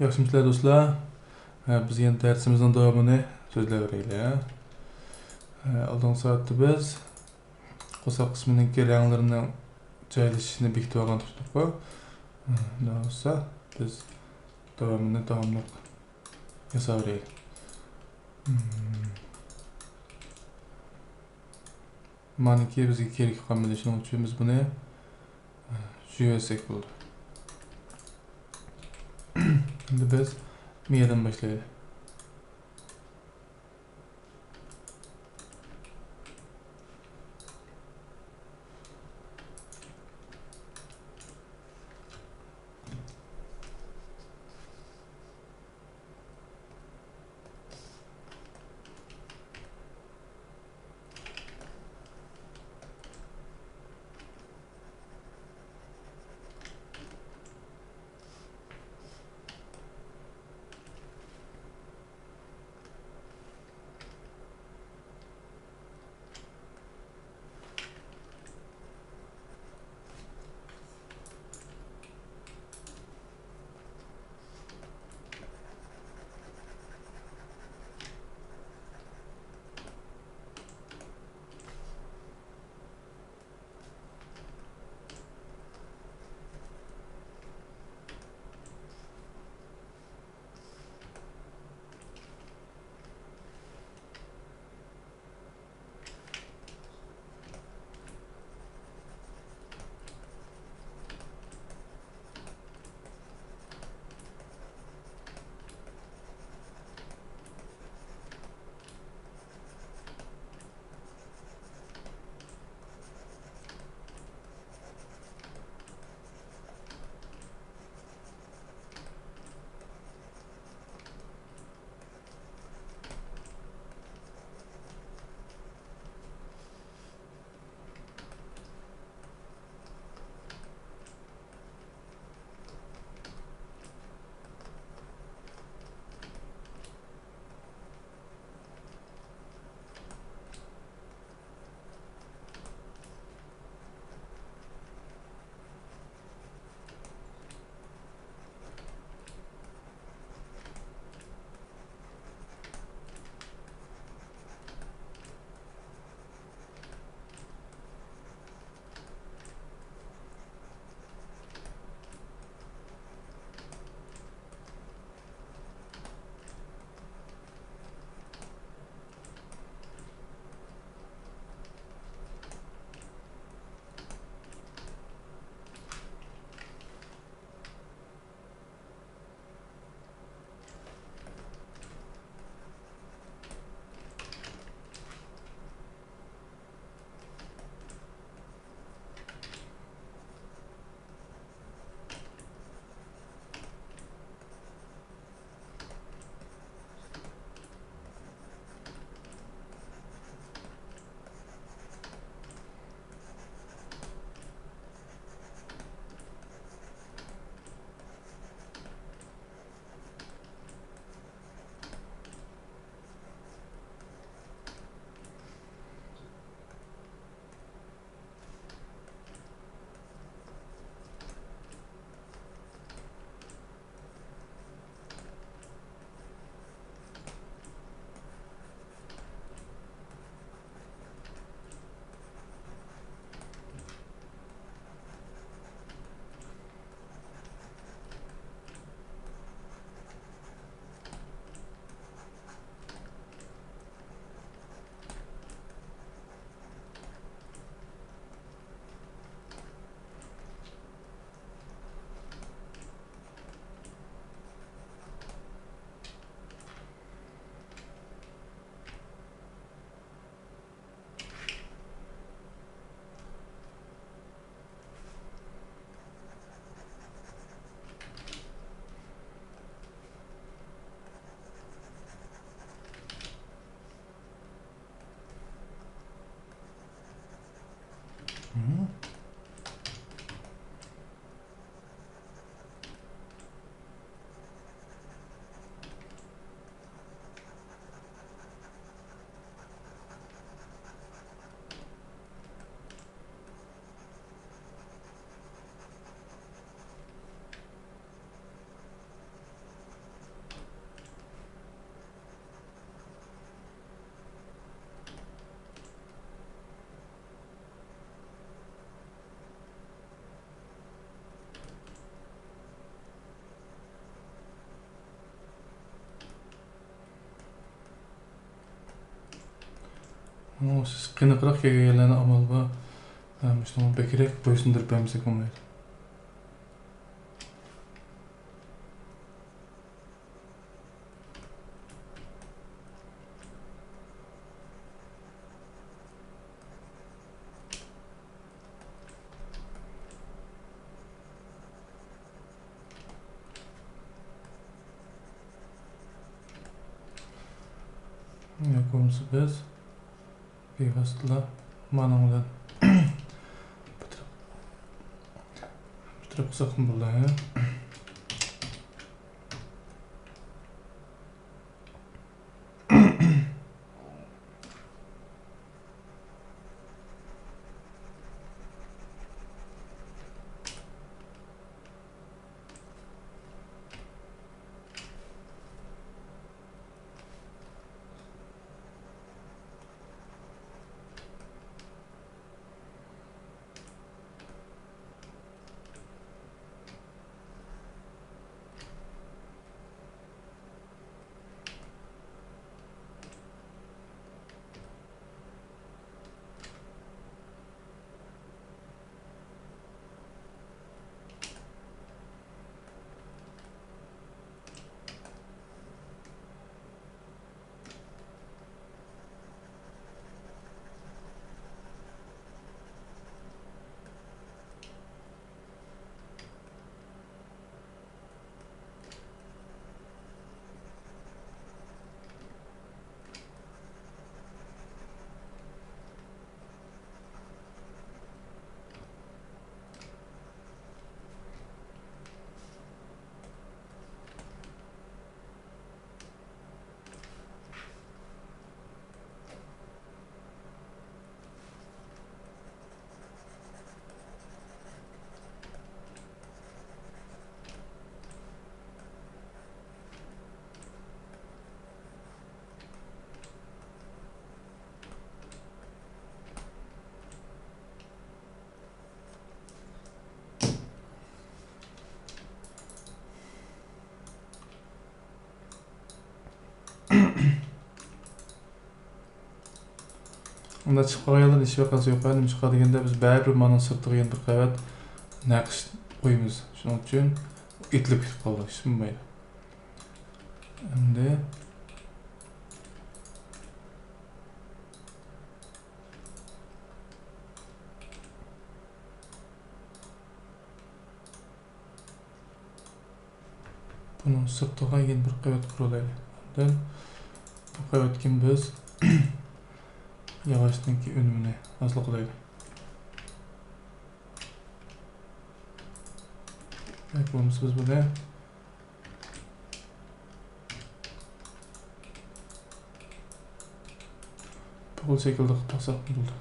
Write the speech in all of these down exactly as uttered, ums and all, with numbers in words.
ياخشىمۇسىلەر دوستلار؟ ھە، بىز يەنە دەرسىمىزنىڭ داۋامىنى سۆزلەۋېرەيلى، ھە. ھە، ئالدىنقى سائەتتە بىز قورساق قىسمىنىڭكى رەڭلىرىنىڭ جايلىشىشىنى بېكىتىۋالغان تۇردۇققۇ. ھە، ئۇنداق بولسا بىز داۋامىنى داۋاملىق ياساۋېرەيلى. مم. مانىكى بىزگە كېرەك قالمىدى، شۇنىڭ ئۈچۈن بىز بۇنى، ئە، يۇيۇۋەتسەك بولىدۇ. ئەمدى بىز مىيەدىن باشلايلى. ئۇ سىز قېنىقراق كەلگەنلەرنى ئامال بار. ھە، مۇشۇنىڭغا بەكرەك بويسۇندۇرۇپ بەرمىسەك بولمايدۇ. ياكى بولمىسا بىز بىۋاسىتىلا مانىڭ بىلەن پۈتتۈرۈپ، پۈتتۈرۈپ قىلساقمۇ بولىدۇ، ھە؟ ئۇنداق چىقىپ قالغان يەردىن ھېچ ۋەقەسى يوق. نېمىشقا دېگەندە، بىز بەرىبىر مانىڭ سىرتىغا يەنە بىر قەۋەت نەقىش قويىمىز. شۇنىڭ ئۈچۈن ئېتىلىپ كېتىپ قالدى. ئىش بولمايدۇ. ئەمدى بۇنىڭ سىرتىغا يەنە بىر قەۋەت قۇرۇلايلى. ئاندىن بۇ قەۋەتكىمۇ بىز ياغاچنىڭكى ئۈنۈمىنى ھاسىل قىلايلى. ياكى بولمىسا بىز بۇنى پۇل شەكلىدە قىلىپ تاقىساق بولىدۇ.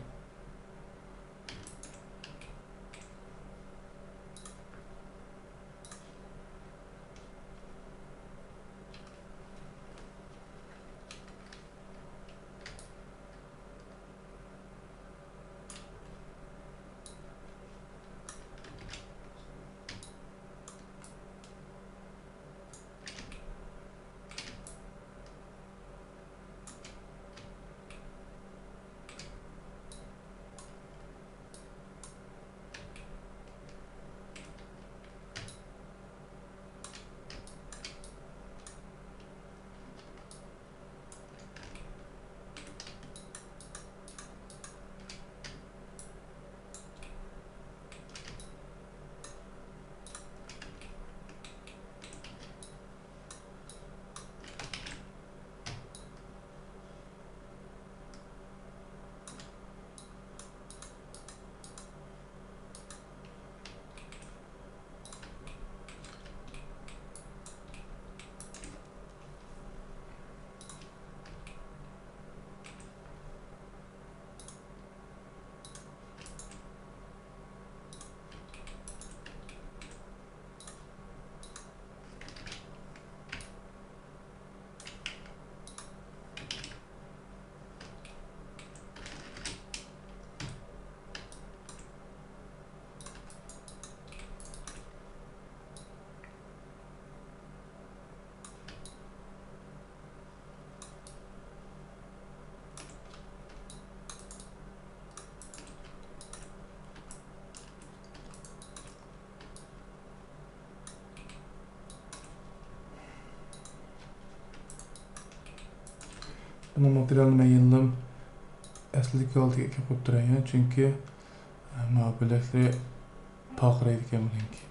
بۇ ماتېرىيالنى مەن يەنىلا ئەسلىدىكى ھالىتىگە ئەكەپ قويۇپ تۇراي، چۈنكى، ئە، ماۋۇ بۆلەكلىرى پارقىرايدىكەن بۇنىڭكى.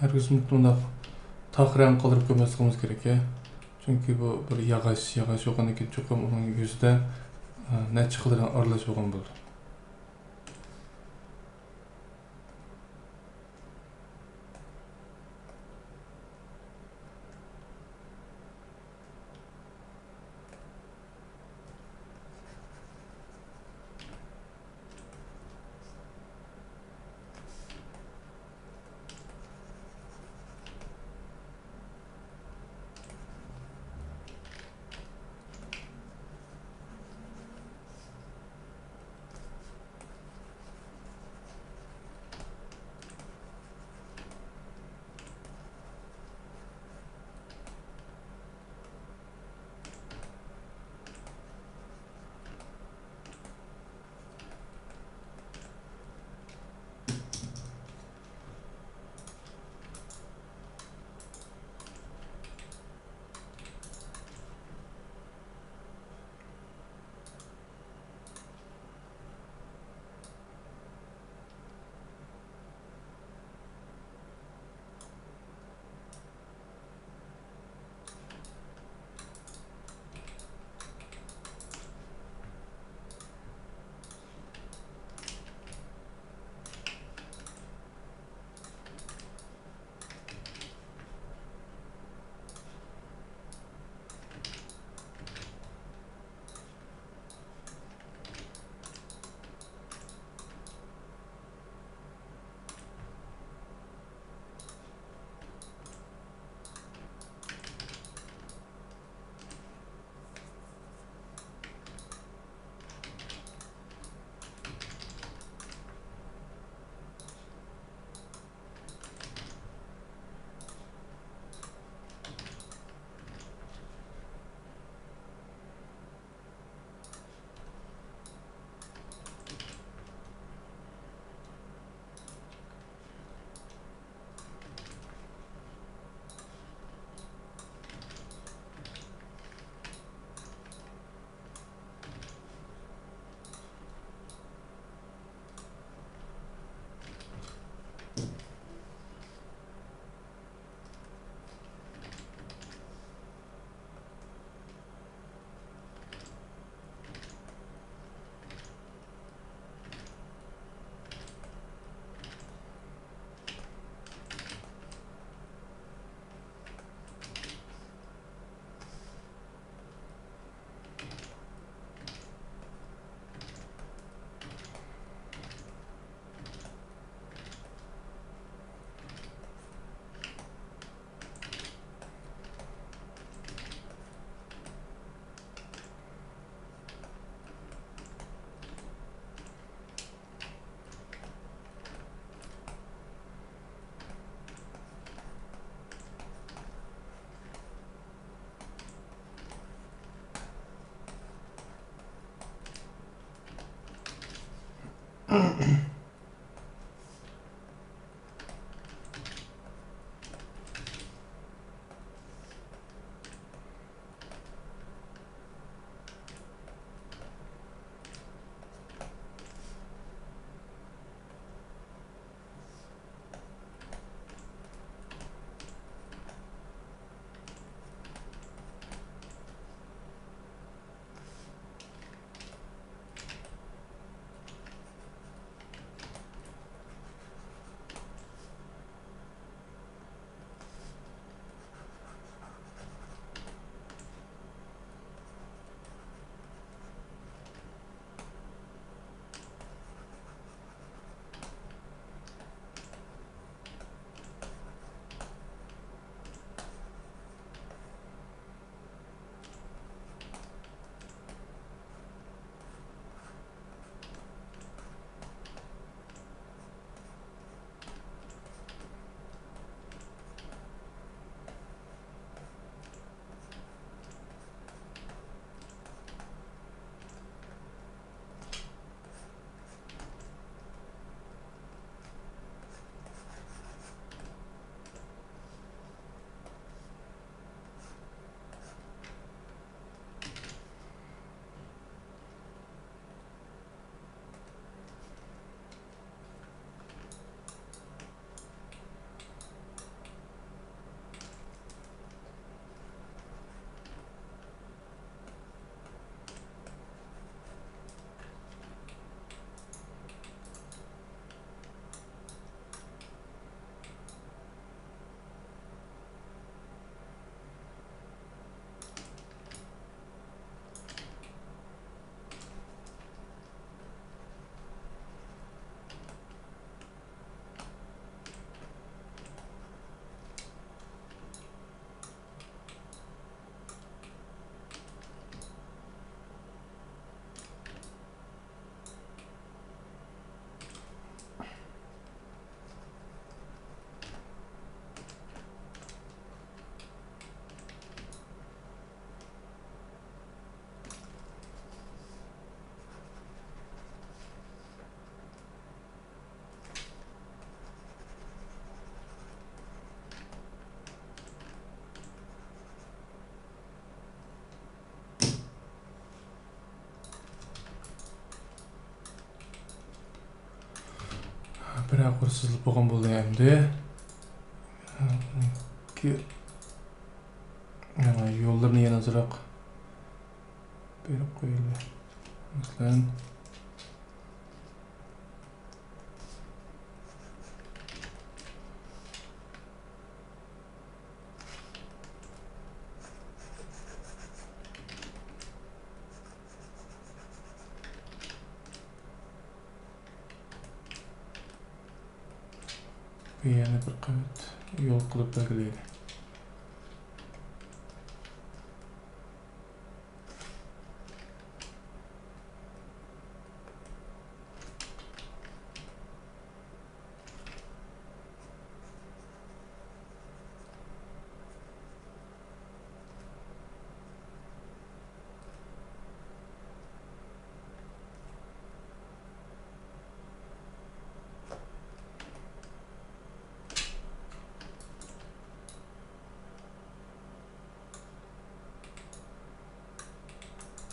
ھەرگىزمۇ بۇنداق تاق رەڭ قالدۇرۇپ قويماسلىقىمىز كېرەك، ئە. چۈنكى بۇ بىر ياغاچ، ياغاچ بولغاندىن كېيىن چوقۇم ئۇنىڭ يۈزىدە، ئە، نەچچە خىل رەڭ ئارىلاش بولغان بولىدۇ. قۇرسىزلىق بولغان بولدى ئەمدى. يوللىرىنى يەنە ئازراق بېرىپ قويايلى. مەسىلەن، بۇ يەنە بىر قەۋەت يول قىلىپ بەلگىلەيلى.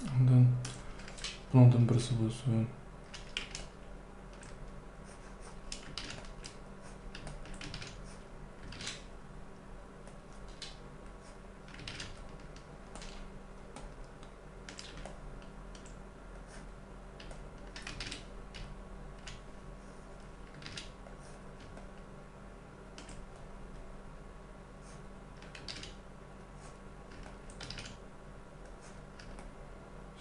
ئاندىن بۇنىڭدىن بىرسى بولسۇن.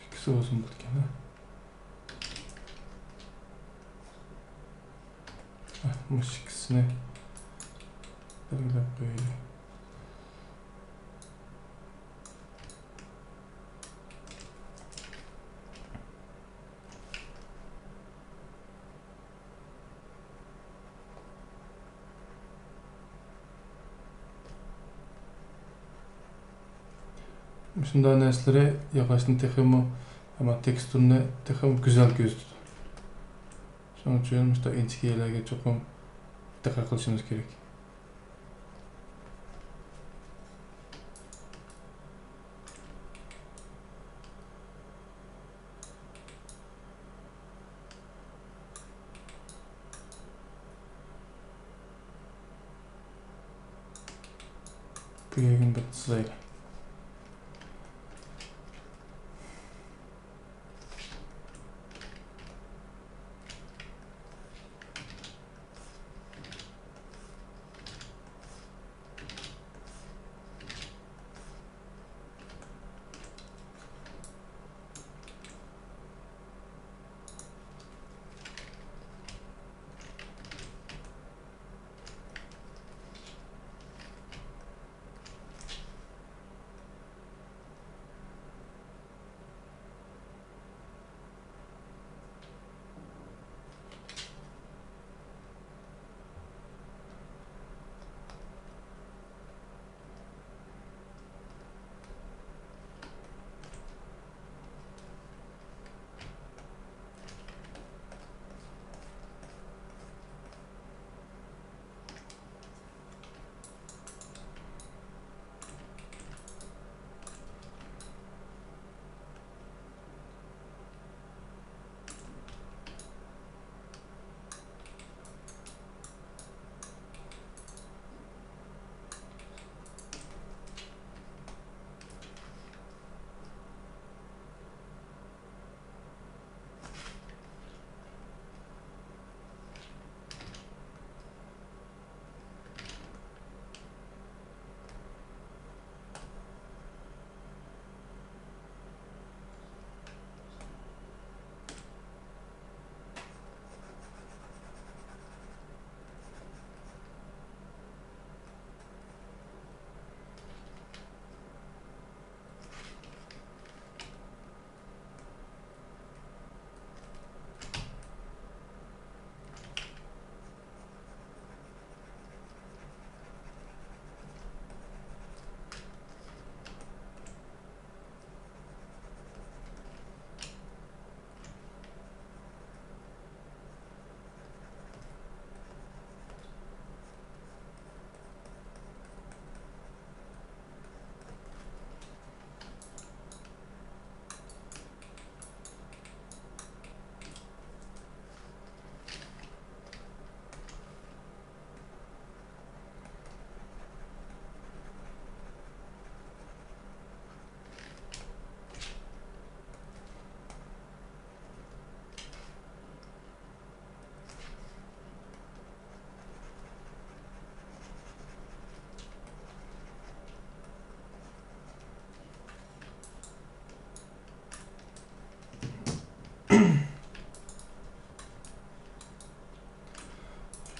ئىككىسى بولسۇن بۇ ئىكەن. مۇشۇ ئىككىسىنى بەلگىلەپ قويايلى. مۇشۇنداق نەرسىلىرى ياغاچنى تېخىمۇ، ئەمما تېكستۇرىنى تېخىمۇ گۈزەل كۆرسىتىدۇ. شۇنىڭ ئۈچۈن مۇشۇنداق ئىنچىكە يەرلەرگە چوقۇم دىققەت قىلىشىمىز كېرەك. بۇ يەرگىمۇ بىر سىزايلى.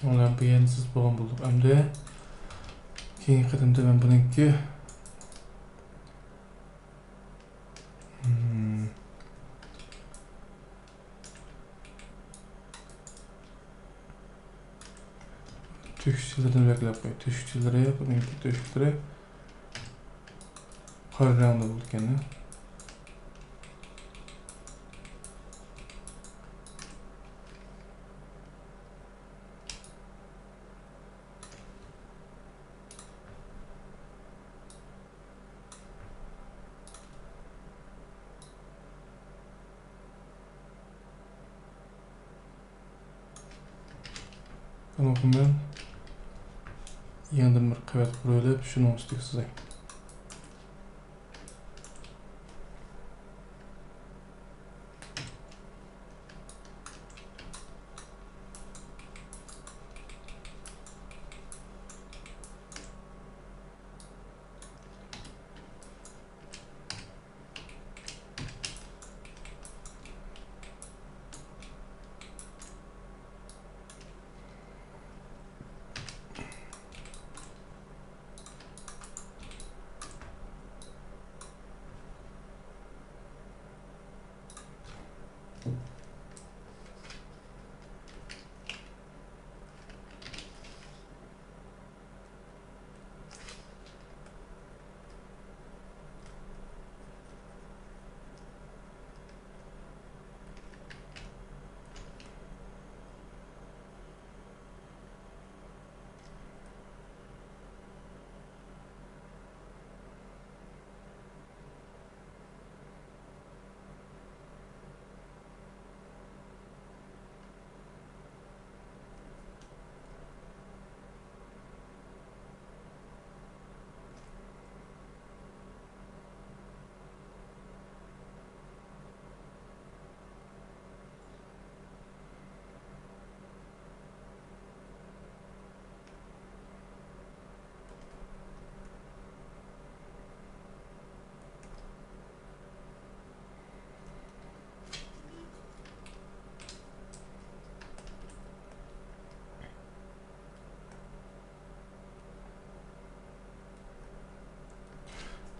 بۇ يەرنى سىزىپ بولغان بولدۇق. ئەمدى كېيىنكى قېتىمدا مەن بۇنىڭكى، مم، تۆشۈكچىلىرىنى بەلگىلەپ قوياي. تۆشۈكچىلىرى، بۇنىڭكى تۆشۈكلىرى قارا رەڭدە بولىدىكەن. بۇنىڭغا مەن يېڭىدىن بىر قەۋەت قۇرۇۋېلىپ، شۇنىڭ ئۈستىگە سىزاي.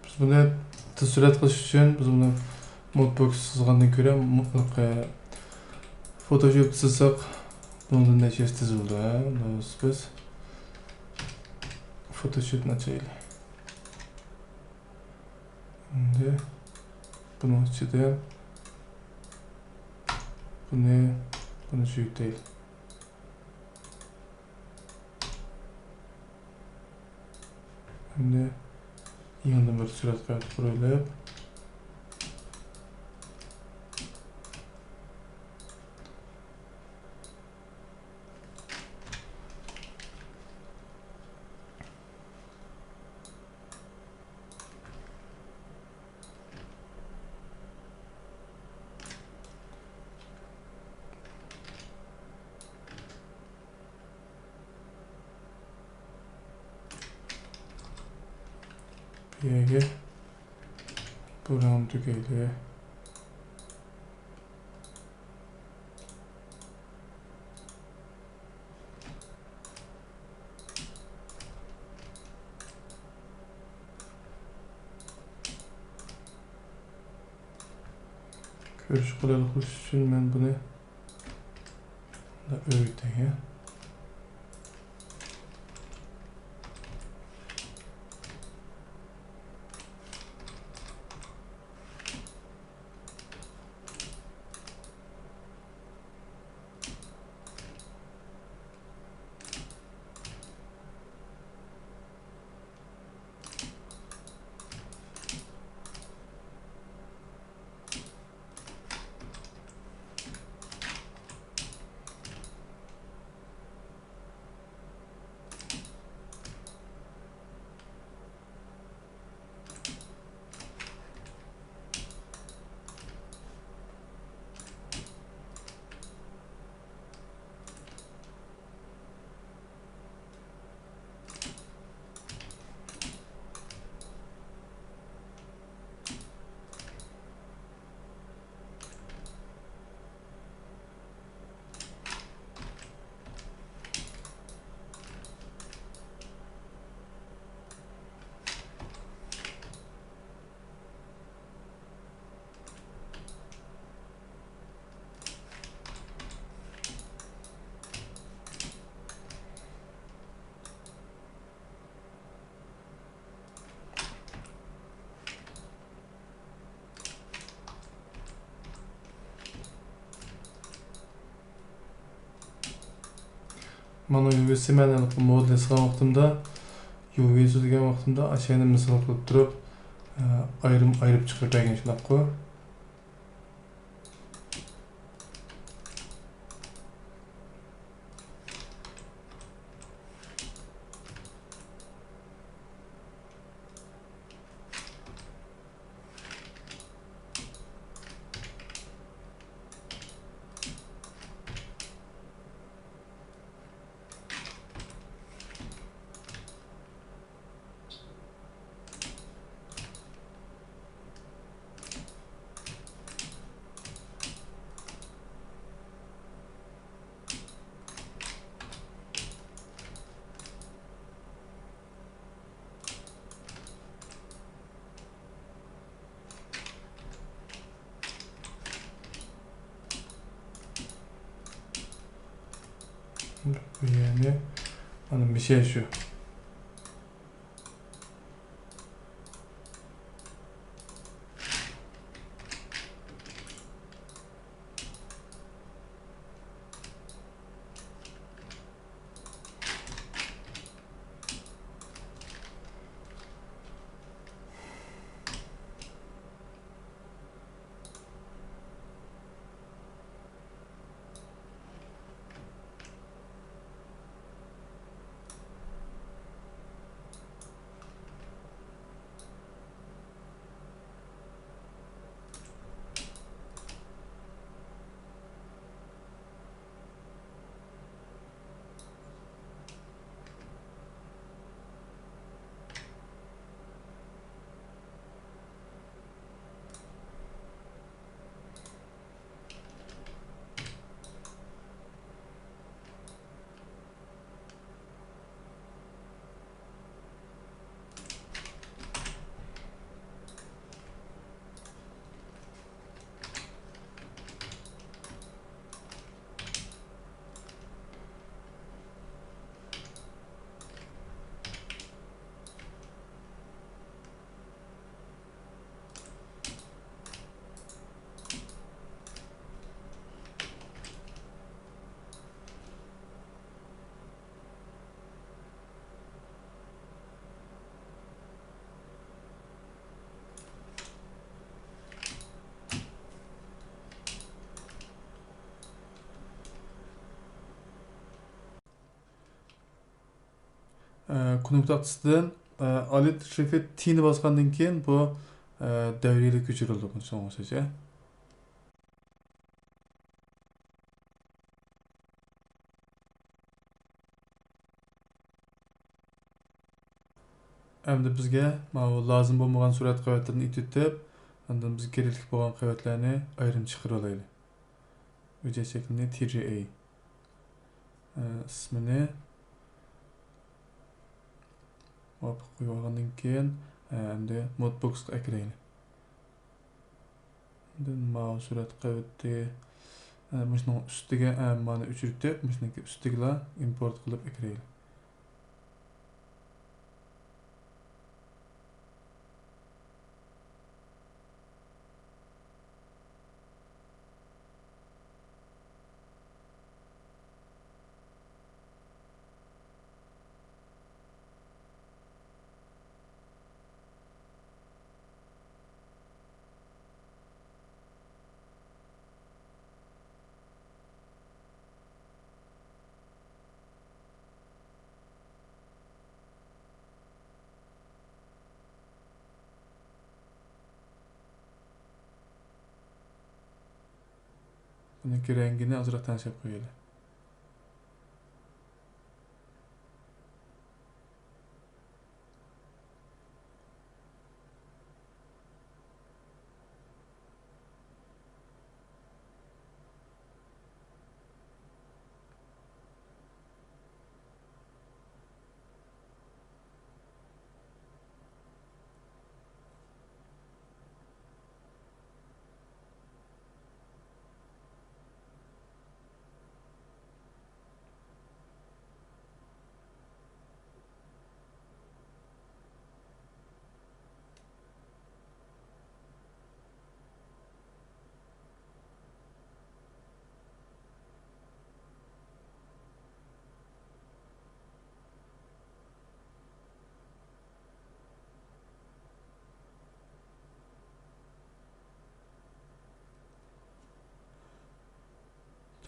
بىز بۇنى تېز سۈرئەت قىلىش ئۈچۈن، بىز بۇنى مودبوكس سىزغاندىن كۆرە، مۇتلەق، ئە، فوتوشوپ سىزساق، بۇنىڭدىن نەچچىسى تېز بولىدۇ، ھە؟ بۇنى بىز فوتوشوپنى ئاچايلى. ئەمدى بۇنىڭ ئىچىدە بۇنى، بۇنى يۆتەيلى. ئەمدى يېڭىدىن بىر سۈرەت قايتا قۇرۇۋېلىپ. بۇ يەرگە بۇ رەڭنى تۈگەيلى. كۆرۈش قولايلىق بولۇش ئۈچۈن مەن بۇنى ئۆرۈتەي. مانا يۇ ۋى سى مەن ھېلىقى مودېل ياسىغان ۋاقتىمدا، يۇ ۋى سى دېگەن ۋاقتىمدا ئاشۇ يەرنى مىسال قىلىپ تۇرۇپ، ئە، ئايرىم ئايرىپ چىقىرىپ بەرگەن شۇنداققۇ. بۇ يەرنى، مانا مىشە شۇ. ئە، كۇنۇپكا تاختىسىدىن، ئە، Alt Shift T نى باسقاندىن كېيىن بۇ، ئە، دەۋرىيلىك كۆچۈرۈلىدۇ، بۇنىڭغا ئوخشاش. ئەمدى بىزگە ماۋۇ لازىم بولمىغان سۈرئەت قەۋەتلىرىنى ئېتىۋېتىپ، ئاندىن بىزگە كېرەكلىك بولغان قەۋەتلەرنى ئايرىم چىقىرىۋالايلى. ھۆججەت شەكلىنى تى جەي ئەي، ئە، ئىسمىنى مۇۋاپىق قويۇۋالغاندىن كېيىن، ئە، ئەمدى مودبوكسقا ئەكىرەيلى. ئاندىن ماۋۇ سۈرئەت قەۋىتى، ئە، مۇشۇنىڭ ئۈستىگە، ئە، مانا ئۆچۈرتۈپ، مۇشۇنىڭكى ئۈستىگىلا ئىمپورت قىلىپ ئەكىرەيلى. بۇنىڭكى رەڭگىنى ئازراق تەڭشەپ قويايلى.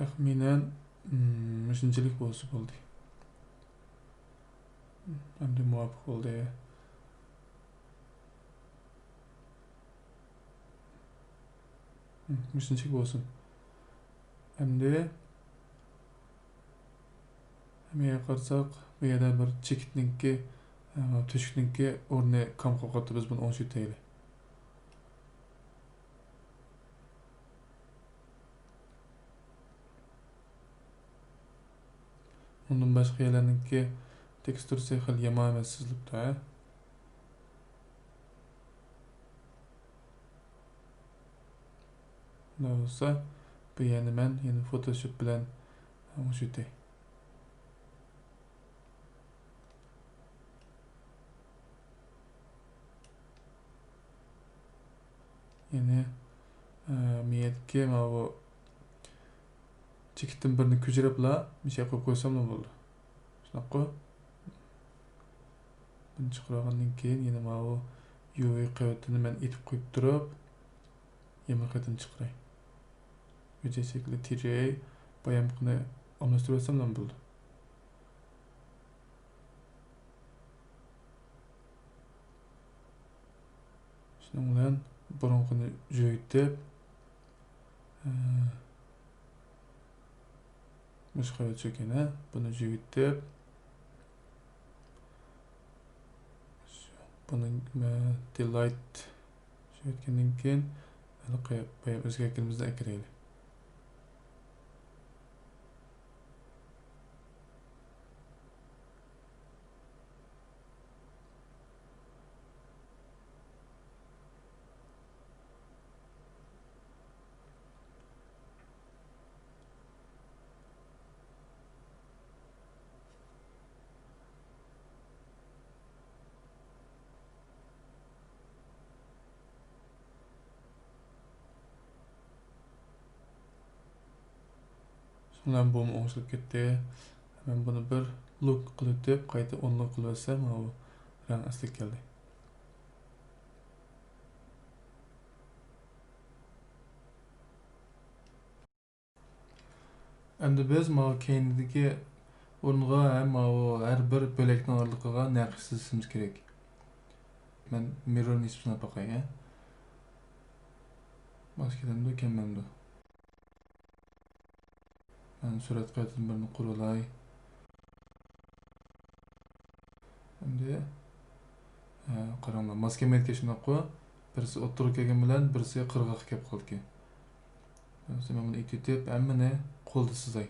تەخمىنەن، مم، مۇشۇنچىلىك بولسا بولدى. ئەمدى مۇۋاپىق بولدى. مم، مۇشۇنچىلىك بولسۇن. ئەمدى ھەممىگە قارىساق، بۇ يەردە بىر چېكىتنىڭكى، ئە، تۆشۈكنىڭكى ئورنى كام قالغانتى، بىز بۇنى ئوڭشىتەيلى. ئۇندىن باشقا يەرلەرنىڭكى تېكستۇرىسى خېلى يامان ئەمەس سىزىلىپتۇ، ھە؟ بولسا، بۇ يەرنى مەن يەنە فوتوشوپ بىلەن ئوڭشىتەي. يەنى، ئە، مېيەتكە ماۋۇ چېكىتتىن بىرنى كۆچۈرۈپلا مۇشۇ يەرگە قويۇپ قويساملا بولىدۇ. شۇنداققۇ؟ بۇنى چىقىرىۋالغاندىن كېيىن يەنە ماۋۇ يۇۋى قەۋىتىنى مەن ئېتىپ قويۇپ تۇرۇپ، يەنە بىر قېتىم چىقىراي. ۋىجەي شەكلى تى جەي ئەي بايامقىنى ئالماشتۇرۇۋەتسەملا بولىدۇ. شۇنىڭ بىلەن بۇرۇنقىنى جۆيتۈپ، ئە، مۇشۇ قەۋەت چۆكىنى، بۇنى جۆيتۈپ، بۇنى، ئە، دېلايت جۆيتكەندىن كېيىن، ھېلىقى بايام ئۆزگەرتكىنىمىزنى ئەكىرەيلى. شۇنىڭ بىلەن بۇمۇ ئوڭشىلىپ كەتتى. مەن بۇنى بىر لوك قىلىۋېتىپ، قايتا ئۇنلوك قىلىۋەتسەم، ماۋۇ رەڭ ئەسلىگە كەلدى. ئەمدى بىز ماۋۇ كەينىدىكى ئورۇنغا ھەم ماۋۇ ھەر بىر بۆلەكنىڭ ئارىلىقىغا نەقىش سىزىشىمىز كېرەك. مەن مىررورنى يېزىپ سىناپ باقاي، ھە؟ ماس كېلەمدۇ، كەلمەمدۇ؟ مەن سۈرەت قەۋىتىدىن بىرنى قۇرۇۋالاي. ئەمدى، ئە، قاراڭلار، ماس كەلمەيدىكەن شۇنداققۇ؟ بىرسى ئوتتۇرىغا كەلگەن بىلەن بىرسى قىرغاققا كەپ قالىدىكەن. بولمىسا مەن بۇنى ئېتىۋېتىپ، ھەممىنى قولدا سىزاي.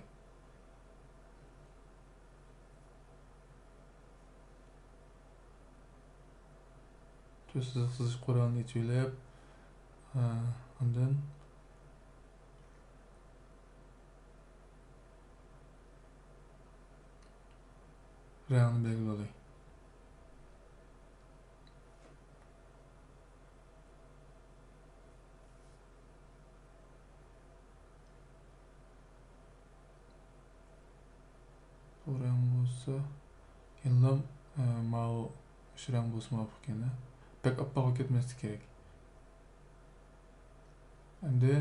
تۆت سىزىق سىزىش قورالىنى ئېچىۋېلىپ، ئە، ئاندىن رەڭنى بەلگىلىۋالاي. بۇ رەڭ بولسا، يەنىلا، ئە، ماۋۇ، مۇشۇ رەڭ بولسا مۇۋاپىق ئىكەن، ھە؟ بەك ئاپئاق بولۇپ كەتمەسلىكى كېرەك. ئەمدى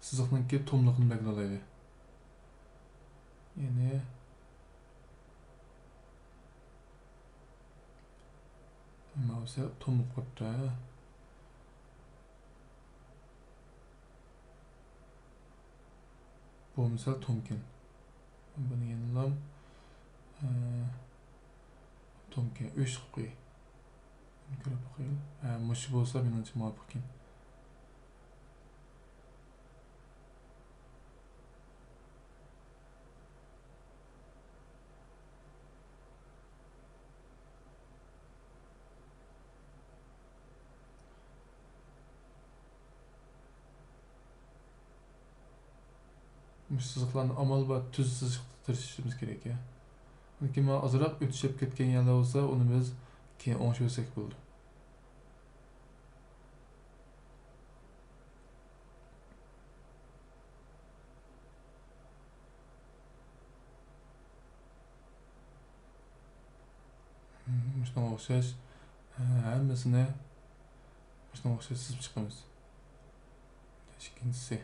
سىزىقنىڭكى توملۇقىنى بەلگىلەيلى. يەنى، ماۋۇ سەل توملۇق قوپتۇ. بۇ مىسال تومكىن. بۇنى يەنىلا، ئە، تومكىن ئۈچ قىلىپ قوياي. كۆرۈپ باقايلى. ھە، مۇشۇ بولسا مېنىڭچە مۇۋاپىق ئىكەن. مۇشۇ سىزىقلارنى ئامال بار تۈز سىزىشقا تىرىشىشىمىز كېرەك، يا. لېكىن مانا ئازراق ئۆتۈشۈپ كەتكەن يەرلەر بولسا، ئۇنى بىز كېيىن ئوڭشىۋەتسەك بولىدۇ. مۇشۇنىڭغا ئوخشاش، ھەممىسىنى مۇشۇنىڭغا ئوخشاش سىزىپ چىقىمىز. ئىككىنچىسى.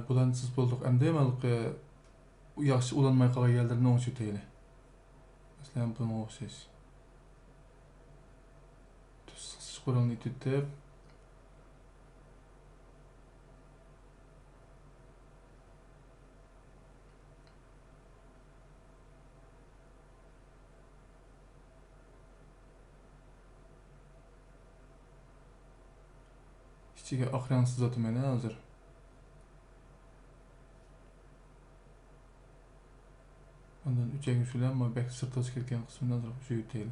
بۇلارنى سىزىپ بولدۇق. ئەمدى ھېلىقى ياخشى ئۇلانماي قالغان يەرلىرىنى ئوڭشىتەيلى. مەسىلەن، بۇنىڭغا ئوخشاش. تۈس قىسقىچە قورالنى ئېتىۋېتىپ، ئىچىگە ئاق رەڭ سىزىۋاتىمەن ھازىر. ئاندىن ئۈچەيگە شۇلام بەك سىرتىغا چىقىپ كەتكەن قىسمىنى ئازراق يۇيۇۋېتەيلى.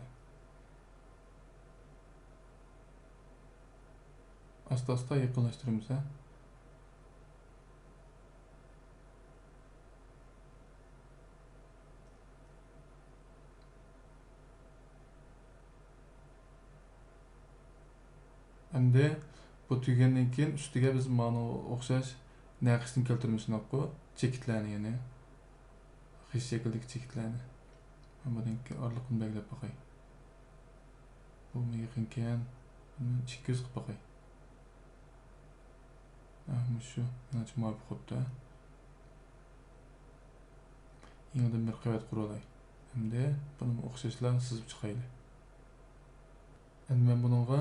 ئاستا-ئاستا يېقىنلاشتۇرىمىز، ھە. ئەمدى بۇ تۈگىگەندىن كېيىن ئۈستىگە بىز مانا ئوخشاش نەقىشنى كەلتۈرمىسۇنۇققۇ، چېكىتلەرنى، يەنى غىش شەكىلدىكى چېكىتلەرنى. مەن بۇنىڭكى ئارىلىقىنى بەلگىلەپ باقاي. بۇمۇ يېقىنكەن. بۇنى ئىككى يۈز قىلىپ باقاي. ھە، مۇشۇ مېنىڭچە مۇۋاپىق بوپتۇ. يېڭىدىن بىر قەۋەت قۇرۇۋالاي. ئەمدى بۇنىمۇ ئوخشاشلا سىزىپ چىقايلى. ئەمدى مەن بۇنىڭغا،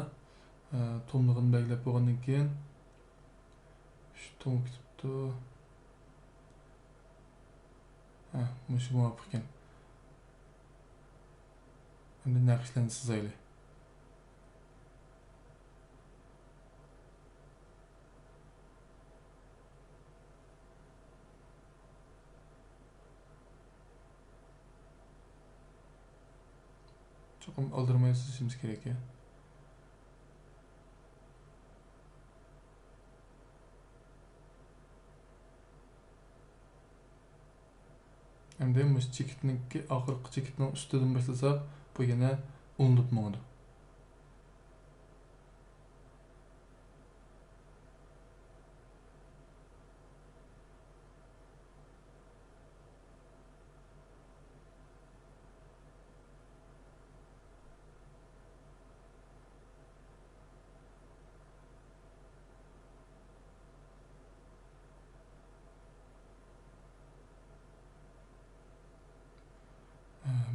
ئە، توملۇقىنى بەلگىلەپ بولغاندىن كېيىن، ئۈچ توم كېتىپتۇ. ھە، مۇشۇ مۇۋاپىق ئىكەن. ئەمدى نەقىشلەرنى سىزايلى. چوقۇم ئالدىرىماي سىزىشىمىز كېرەك، يا. ئەمدى مۇشۇ چېكىتنىڭكى، ئاخىرقى چېكىتنىڭ ئۈستىدىن باشلىساق، بۇ يەنە ئۇلىنىپ ماڭىدۇ.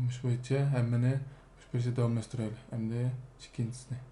مۇشۇ بويىچە ھەممىنى مۇشۇ بويىچە داۋاملاشتۇرايلى. ئەمدى ئىككىنچىسىنى.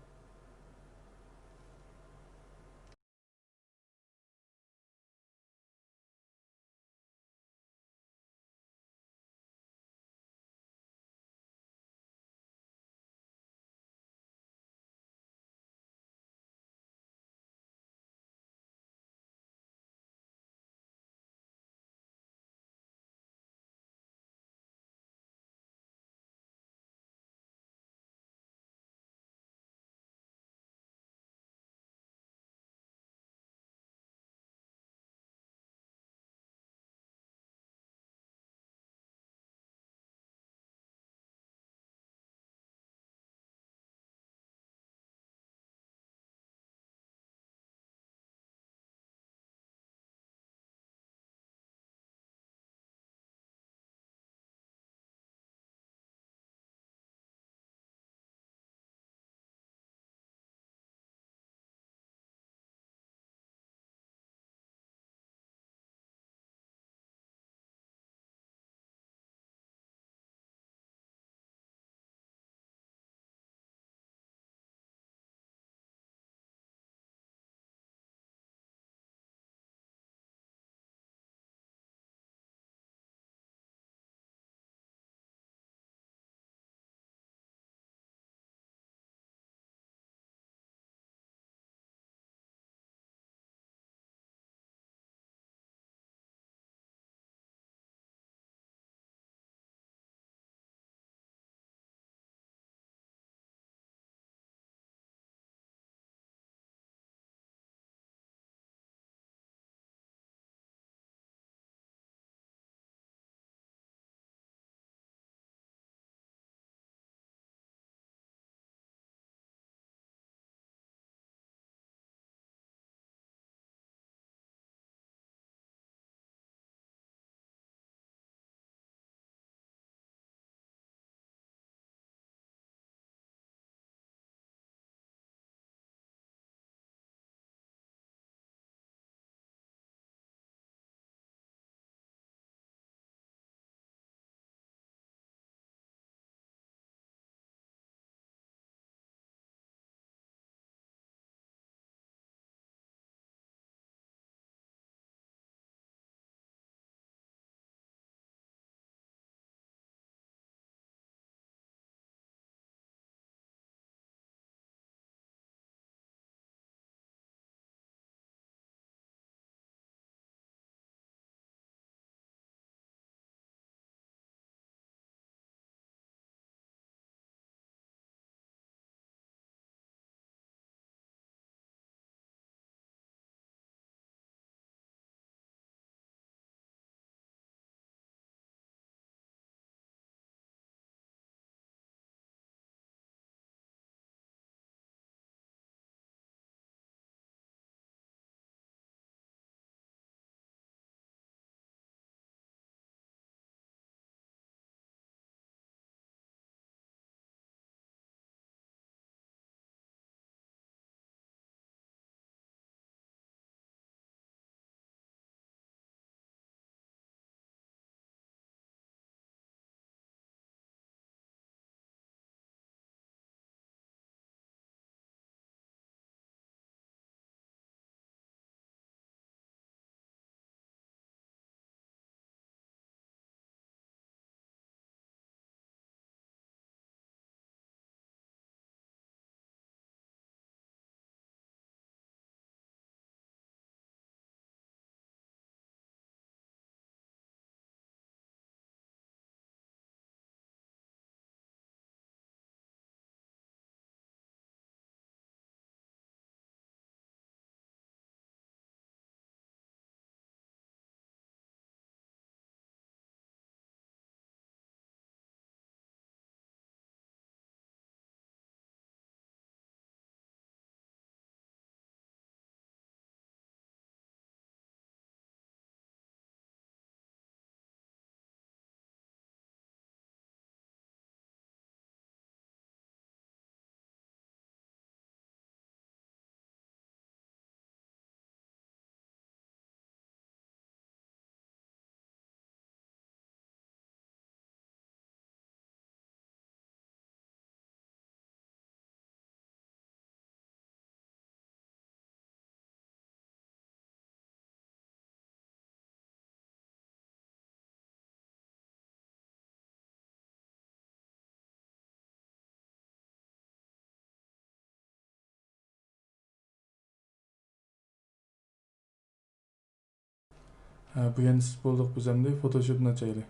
ھە، بۇ يەنە سىز بولدۇق، بىز ئەمدى فوتوشوپنى ئاچايلى.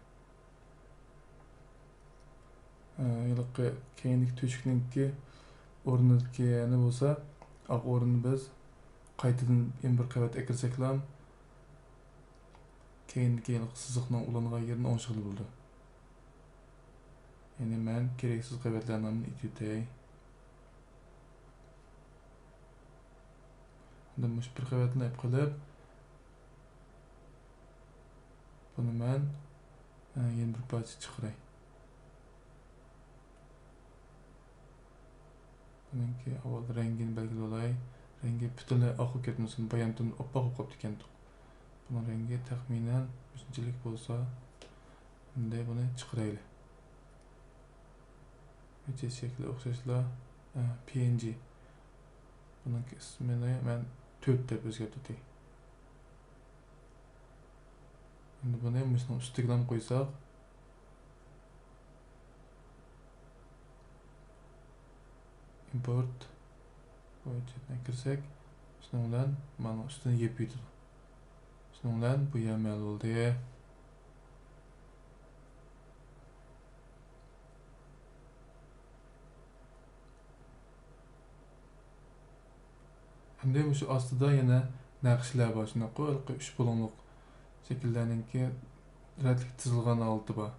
ھە، ھېلىقى كەينىدىكى تۆشۈكنىڭكى ئورنىدىكى يەنە بولسا، ئاق ئورنىنى بىز قايتىدىن يەنە بىر قەۋەت ئەكىرسەكلا، كەينىدىكى ھېلىقى سىزىقنىڭ ئۇلانغان يېرىنى ئوڭشىغىلى بولىدۇ. يەنى مەن كېرەكسىز قەۋەتلەرنى ئېتىۋېتەي. ئاندىن مۇشۇ بىر قەۋەتنى ئېلىپ قېلىپ، بۇنى مەن، ئە، يەنە بىر پارچە چىقىراي. بۇنىڭكى ئاۋۋال رەڭگىنى بەلگىلىۋالاي. رەڭگى پۈتۈنلەي ئاق بولۇپ كەتمىسۇن. بايامدىن ئاپئاق بولۇپ قاپتىكەنتۇق. بۇنىڭ رەڭگى تەخمىنەن مۇشۇنچىلىك بولسا، ئەمدى بۇنى چىقىرايلى. ھۆججەت شەكلى ئوخشاشلا، ئە، پى ئېن جى. بۇنىڭكى ئىسمىنى مەن تۆت دەپ ئۆزگەرتىۋېتەي. ئەمدى بۇنى مۇشۇنىڭ ئۈستىگىلا قويساق، ئىمپورت بويىچە كىرسەك، شۇنىڭ بىلەن مانا ئۈستىنى يېپىۋېتىدۇ. شۇنىڭ بىلەن بۇ يەر مەلۇم بولدى. ئەمدى مۇشۇ ئاستىدا يەنە نەقىشلەر بار، شۇنداققۇ؟ ھېلىقى ئۈچ بۇلۇڭلۇق شەكىللەرنىڭكى رەتلىك تىزىلغان ھالىتى بار.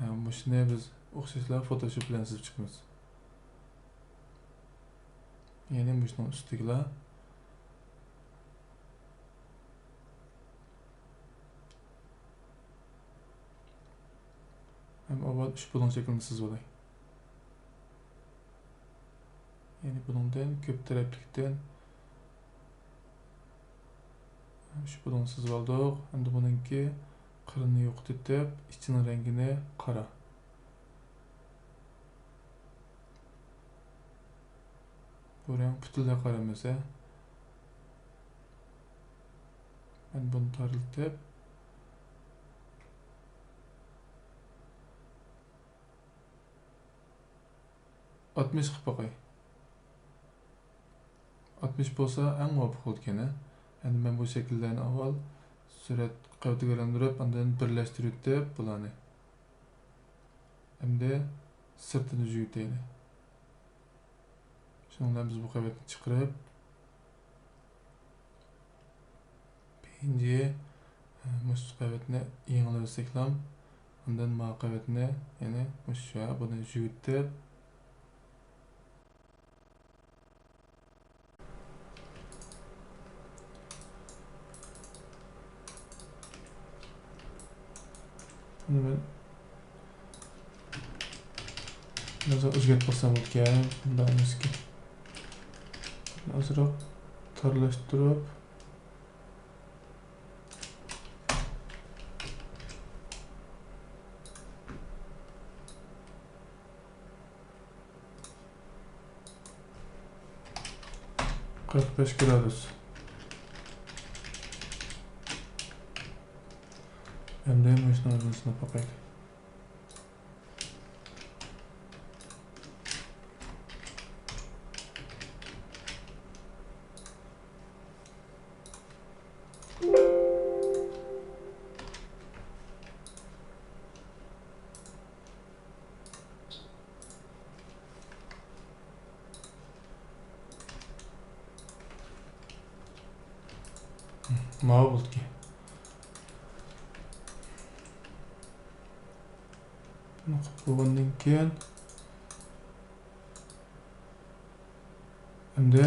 ھە، مۇشۇنى بىز ئوخشاشلا فوتوشوپ بىلەن سىزىپ چىقىمىز. يەنى مۇشۇنىڭ ئۈستىگىلا. ھەم ئاۋۋال ئۈچ بۇلۇڭ شەكلىنى سىزىۋالاي. يەنى بۇنىڭدىن كۆپ تەرەپلىكتىن ئۈچ بۇلۇڭ سىزىۋالدۇق. ئەمدى بۇنىڭكى قىرىنى يوقىتىپ، ئىچىنىڭ رەڭگىنى قارا. بۇ رەڭ پۈتۈنلەي قارا ئەمەس، ھە؟ مەن بۇنى تارلىتىپ، ئاتمىش قىلىپ باقاي. ئاتمىش بولسا ئەڭ مۇۋاپىق بولىدىكەن، ھە؟ ئەمدى مەن بۇ شەكىللەرنى ئاۋۋال سۈرەت قەۋىتىگە ئايلاندۇرۇپ، ئاندىن بىرلەشتۈرۈۋېتىپ بۇلارنى. ئەمدى سىرتىنى يۈگۈرتەيلى. شۇنىڭ بىلەن بىز بۇ قەۋەتنى چىقىرىپ، پى ئېن جى، مۇشۇ قەۋەتنى يېڭىلىۋەتسەكلا، ئاندىن ما قەۋەتنى، يەنى مۇشۇ، بۇنى يۈگۈرتۈپ، بۇنى مەن ھازىر ئۆزگەرتىپ باقسام بولىدىكەن. بۇنداق ئەمەسكەن. ئازراق تارلاشتۇرۇپ. قىرىق بەش گرادۇس. ئەمدى مۇشۇنىڭ ئۆزىنى سىناپ باقايلى. ماۋۇ بولدىكەن. بۇنى قىلىپ بولغاندىن كېيىن، ئەمدى،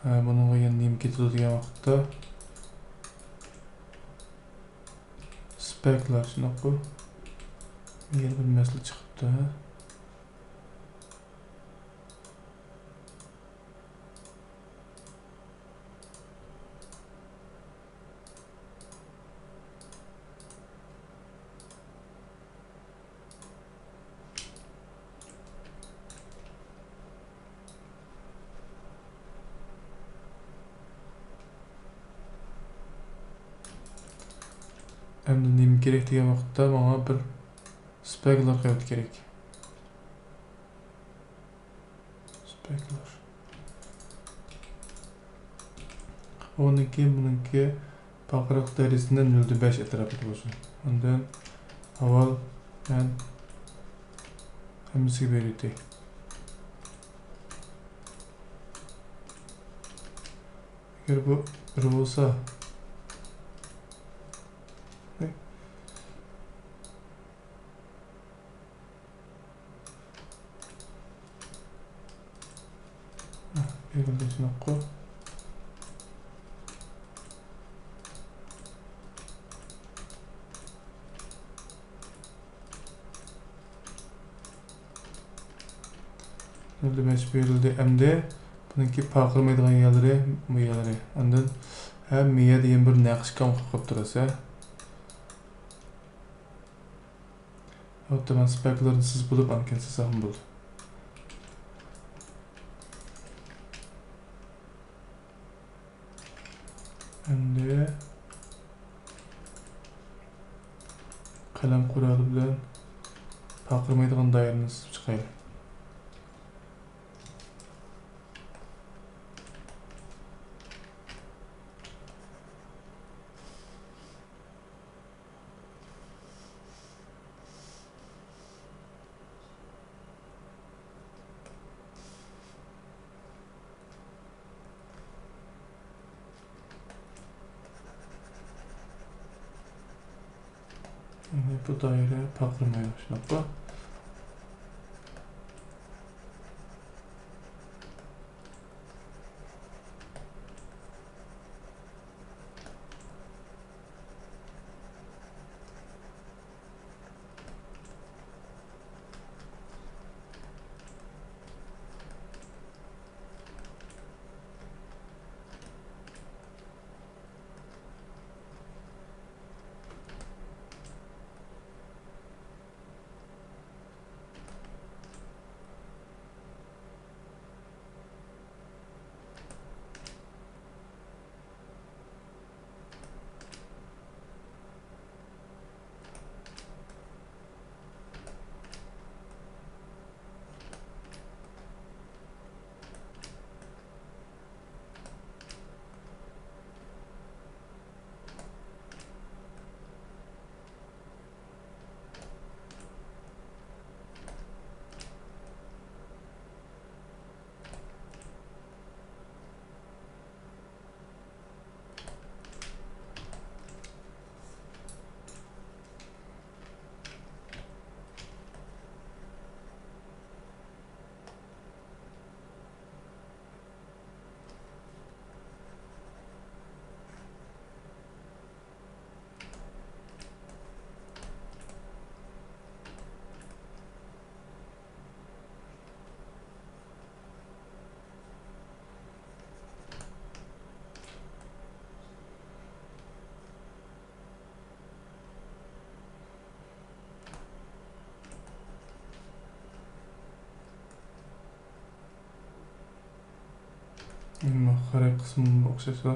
ھە، بۇنىڭغا يەنە نېمە كېتىدۇ دېگەن ۋاقىتتا، سپەكلار، شۇنداققۇ؟ يەنە بىر مەسىلە چىقىپتۇ، ھە؟ ئەمدى نېمە كېرەك دېگەن ۋاقىتتا، ماڭا بىر سپەكلار قەۋىتى كېرەك. سپەكلار. ئۇنىڭكى، بۇنىڭكى پارقىراقلىق دائىرىسىدە نۆلدىن بەش ئەتراپىدا بولسۇن. ئاندىن ئاۋۋال مەن ھەممىسىگە بېرىۋېتەي. ئەگەر بۇ بىر بولسا، بېرىلدى شۇنداققۇ. بېرىلدى، مەن بېرىلدى. ئەمدى بۇنىڭكى پارقىرىمايدىغان يەرلىرى، بۇ يەرلىرى. ئاندىن ھەممە يەردە يەنە بىر نەقىش كام قىلىپ قويۇپ تۇرىسەن. ئاپتومات سپەكلىرىنى سىزىپ بولۇپ، ئاندىن كېيىن سىزساقمۇ بولىدۇ. ئەمدى قەلەم قورالى بىلەن پارقىرىمايدىغان دائىرىنى سىزىپ چىقايلى. ئەمدى بۇ دائىرە پارقىرىمايدۇ، شۇنداققۇ؟ ئەمما خاراي قىسمىمۇ ئوخشاشلا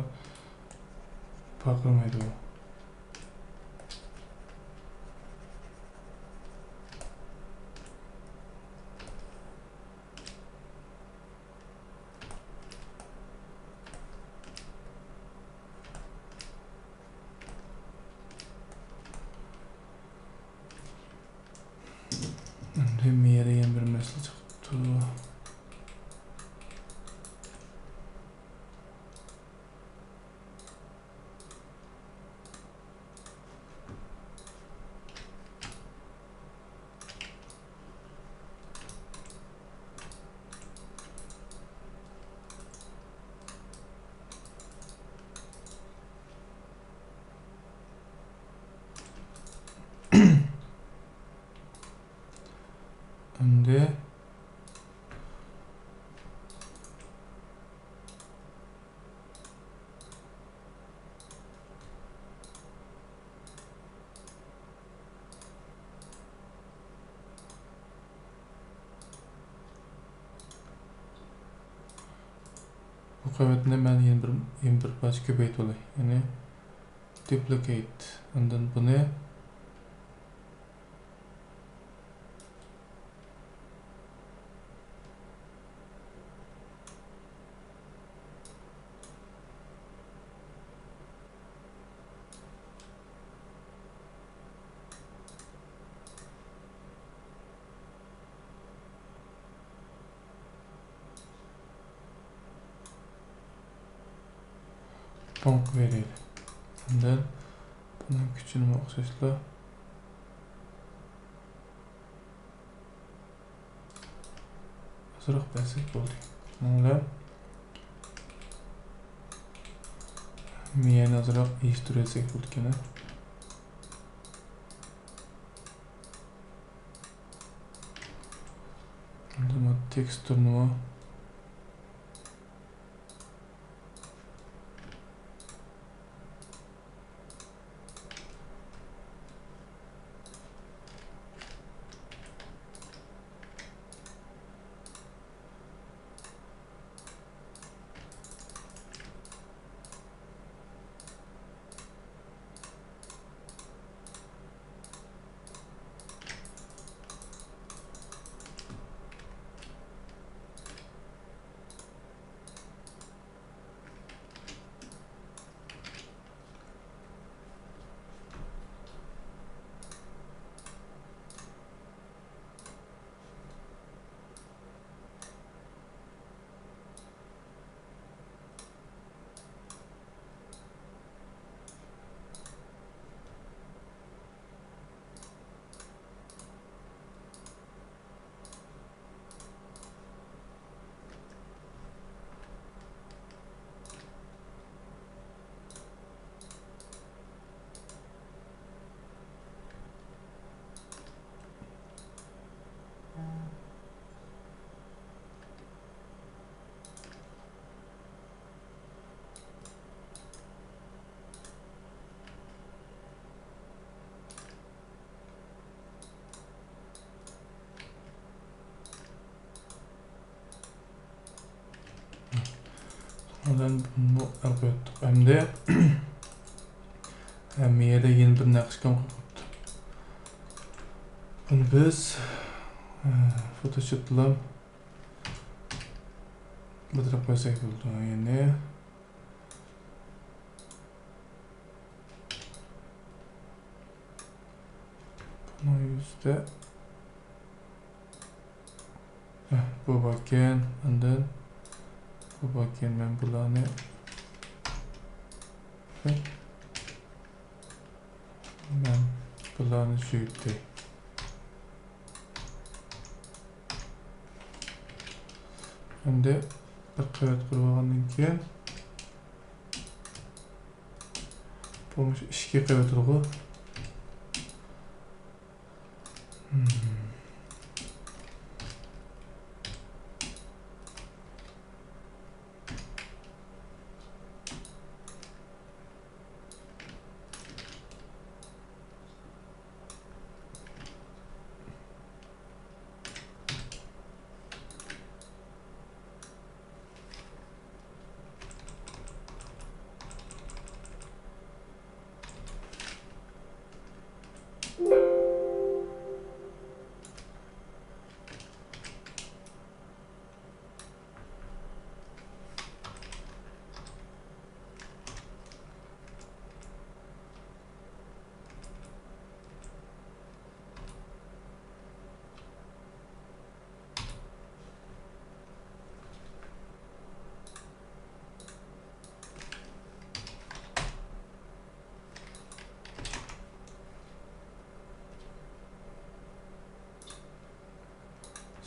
پارقىرىمايدۇ. ئەمدى مېيەدە يەنە بىر مەسىلە چىقىپتۇ. ئەمدى بۇ قەۋەتنى مەن يەنە بىر، يەنە بىر پارچە كۆپەيتىۋالاي. يەنى duplicate. ئاندىن بۇنى ئوڭ قويۇۋېرەيلى. ئاندىن بۇنىڭ كۈچىنىمۇ ئوخشاشلا ئازراق بەرسەك بولدى. بۇنىڭ بىلەن مىيەنى ئازراق ئېگىز تۇرۇۋەتسەك بولىدىكەن. ئەمدى بۇ تېكىستۇرنىمۇ بۇنى ئەل قويۇپتۇق. ئەمدى ھەممە يەردە يەنە بىر نەقىشكام قويۇپتۇ. بۇنى بىز، ئە، فوتوشوپتىلا بىر تەرەپ قويساق بولىدۇ. يەنە بۇنىڭ يۈزىدە، ھە، بۇ باركەن، ئاندىن بۇ باركەن. مەن بۇلارنى، مەن بۇلارنى سۆيۈپ. ئەمدى بىر قەۋەت قۇرۇۋالغاندىن كېيىن، بۇ مۇشۇ ئىككى قەۋەتلىكى.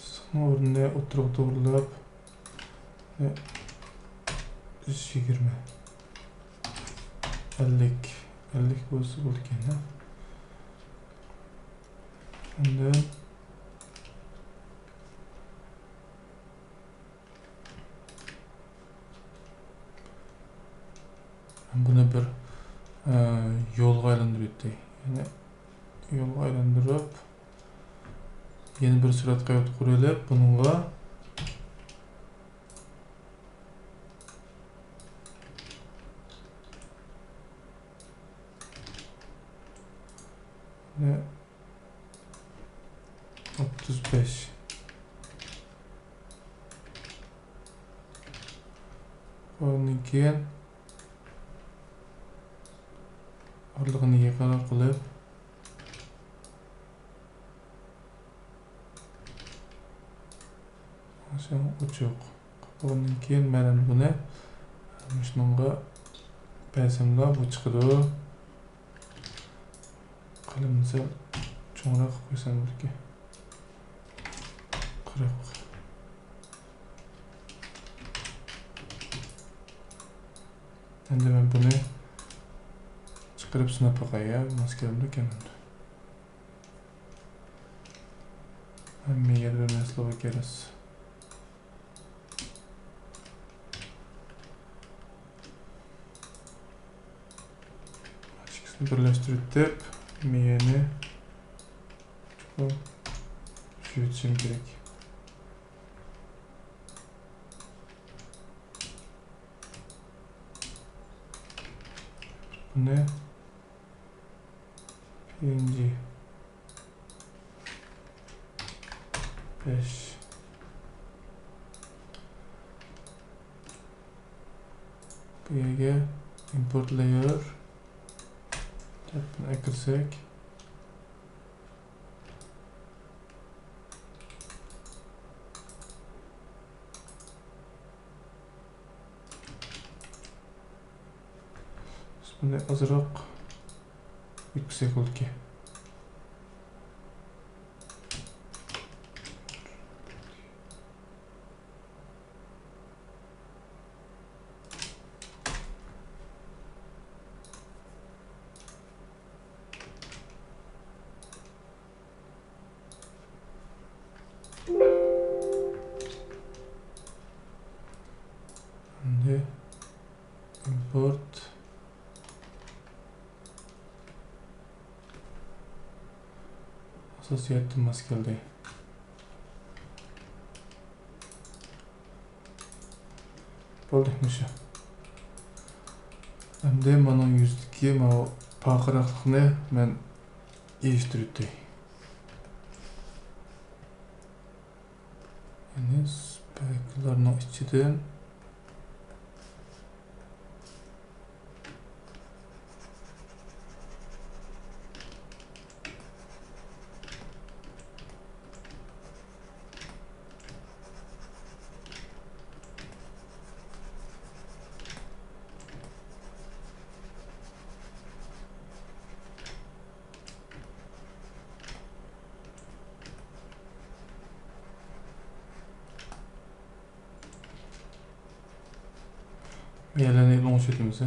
سىزنىڭ ئورنىنى ئوتتۇرىغا توغرىلاپ، يۈز يىگىرمە، ئەللىك، ئەللىك بولسا بولىدىكەن. ئاندىن بۇنى بىر، ئە، يولغا ئايلاندۇرۇۋېتەي. يەنى يولغا ئايلاندۇرۇپ، يەنە بىر سۈرەت قەۋىتى قۇرۇۋېلىپ، بۇنىڭغا ئوتتۇز بەش. ئۇنىڭ كېيىن ئارىلىقىنى يېقىنراق قىلىپ، ئوچۇق. بۇنىڭ كېيىن مەن بۇنى مۇشۇنىڭغا بەرسەملا بۇ چىقىدۇ. قەلەمنى سەل چوڭراق قىلىپ قويسام بولىدىكەن. قىرىق. ئەمدى مەن بۇنى چىقىرىپ سىناپ باقاي، يا ماس كەلمىدىكەن ئەمدى. ھەممە يەردە بىر نەرسىلەر بار كېرەس. ئىككىسىنى بىرلەشتۈرۈپ، مېيەنى چوقۇم چۈشۈرۈۋېتىشىم كېرەك. بۇنى پى ئېن جى. بەش. بۇ يەرگە import layer دەپ ئەكىرسەك. بىز بۇنى ئازراق يۈكسەك بولدىكەن. ئەمدى import ئاساسىيەتتىن ماس كەلدى. بولدى، مۇشۇ. ئەمدى مانا يۈزدىكى ماۋۇ پارقىراقلىقنى مەن ئېشىشتۇرۇۋېتەي. يەنى سپەكلەرنىڭ ئىچىدىن مېيەنلەرنى لوڭشىتىمىز.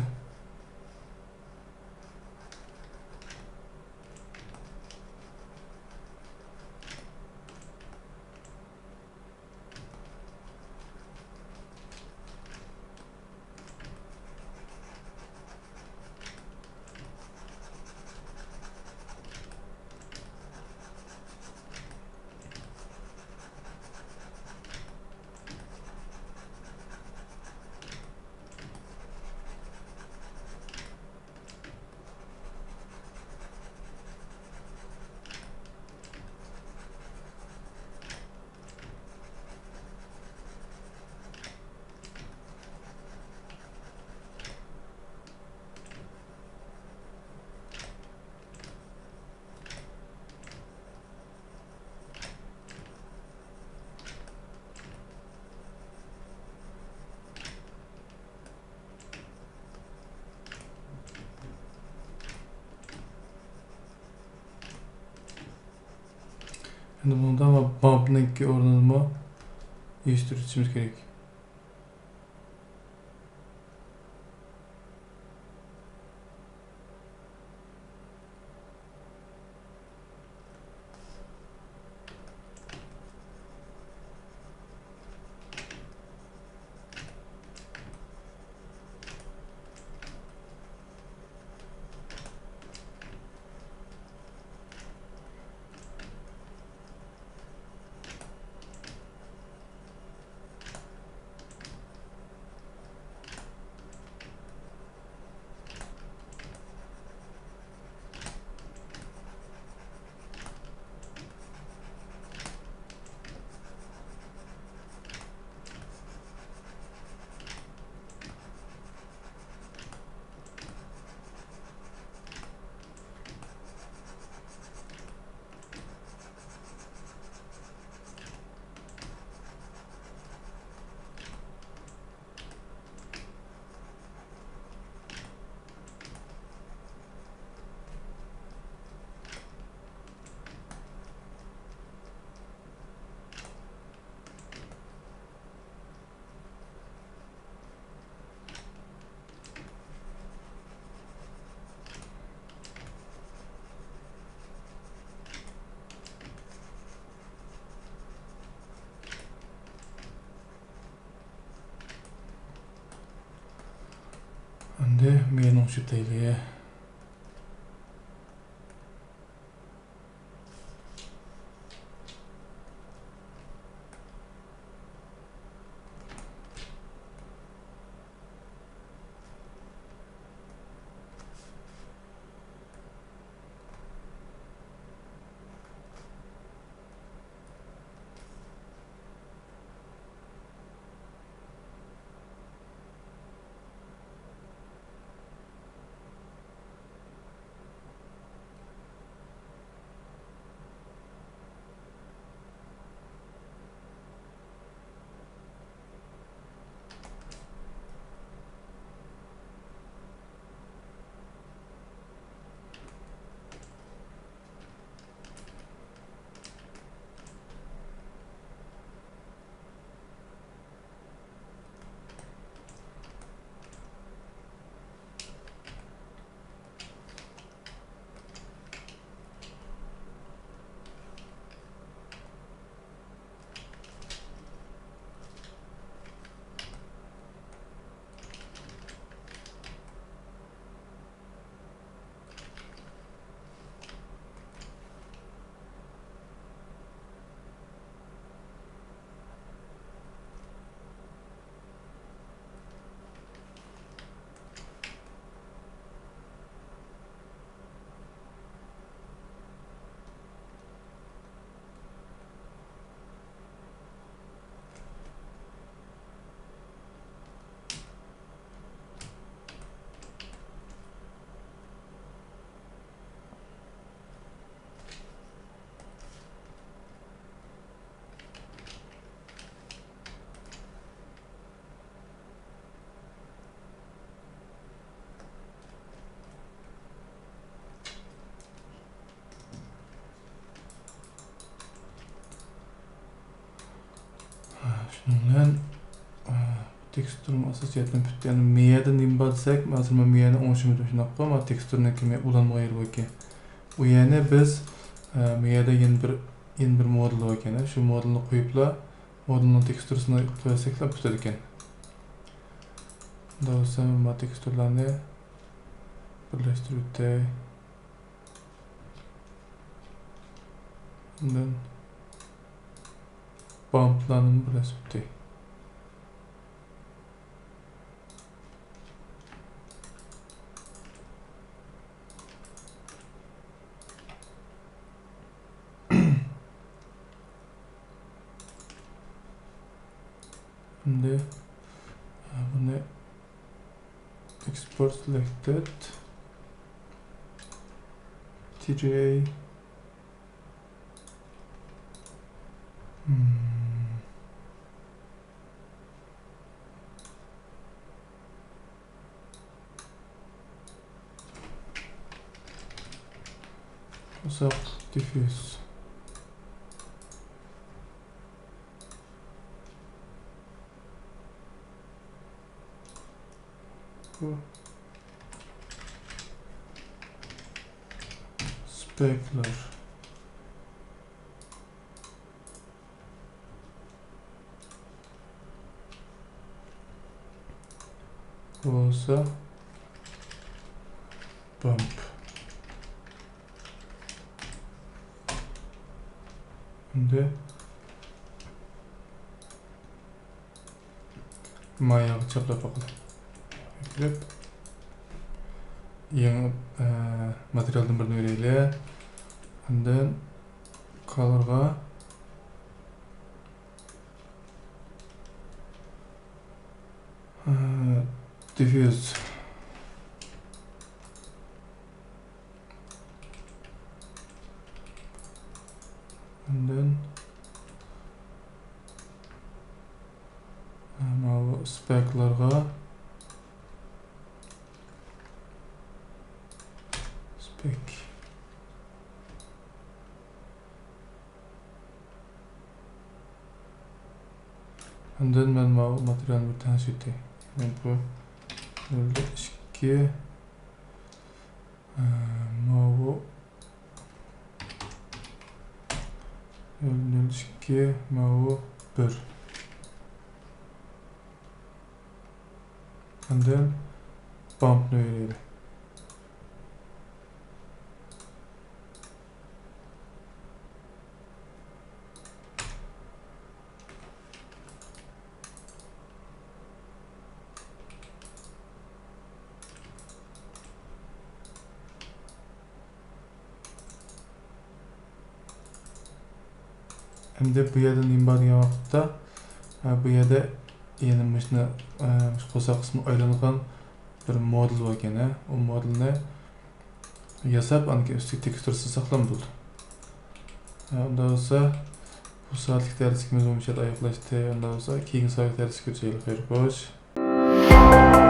ئەمدى بۇنىڭدا ماپنىڭكى ئورنىنىمۇ يىغىشتۇرۇشىمىز كېرەك. مېنىڭ شۇ تەيلى. شۇنىڭ بىلەن، ئە، تېكستۇرىمۇ ئاساسىي جەھەتتىن پۈتتى. يەنى مىيەدە نېمە بار دېسەك، ھازىر مەن مىيەنى ئوڭشىمىدىم، شۇنداققۇ؟ مانا تېكستۇرنىڭكى مەن ئۇلانمىغان يېرى باركەن. ئۇ يەنى بىز، ئە، مىيەدە يەنە بىر، يەنە بىر مودېل باركەن. شۇ مودېلنى قويۇپلا، مودېلنىڭ تېكستۇرىسىنى قويساقلا پۈتىدىكەن. ئۇنداق بولسا مەن مانا تېكستۇرلارنى بىرلەشتۈرۈپ ئۆتەي. ئاندىن بامپلارنىمۇ بىرلەشتۈرۈپ ئۆتەي. ئەمدى، ئە، بۇنى export selected T J A. Hmm. ئۇزاق diffuse. بۇ specular. بولسا bump. ئەمدى ماياغا چاپلاپ باقىلى. يۈكلەپ. يېڭى، ئە، ماتېرىيالدىن بىرنى بېرەيلى. ئاندىن colorغا، ئە، diffuse. ئاندىن، ئە، ماۋۇ specularغا spec. ئاندىن مەن ماۋۇ ماتېرىيالنى بىر تەڭشىتەي. يەنى بۇ نۆل ئىككى، ئە، ماۋۇ نۆل ئىككى، ماۋۇ بىر. ئاندىن بامپنى بېرەيلى. ئەمدى بۇ يەردە نېمە بار دېگەن ۋاقىتتا، ئە، بۇ يەردە يەنە مۇشۇنى، ئە، مۇشۇ قورساق قىسمىغا ئايلانغان بىر مودېل بار ئىكەن، ھە. ئۇ مودېلنى ياساپ، ئاندىن كېيىن ئۈستىگە تېكىستۇرىسىنى ساقلام بولدى. ھە، ئۇنداق بولسا، بۇ سائەتلىك دەرسلىكىمىز مۇشۇ يەردە ئاياغلاشتى. ئۇنداق بولسا، كېيىنكى سائەتلىك دەرسلىككە كۆرۈشەيلى. خەير خوش.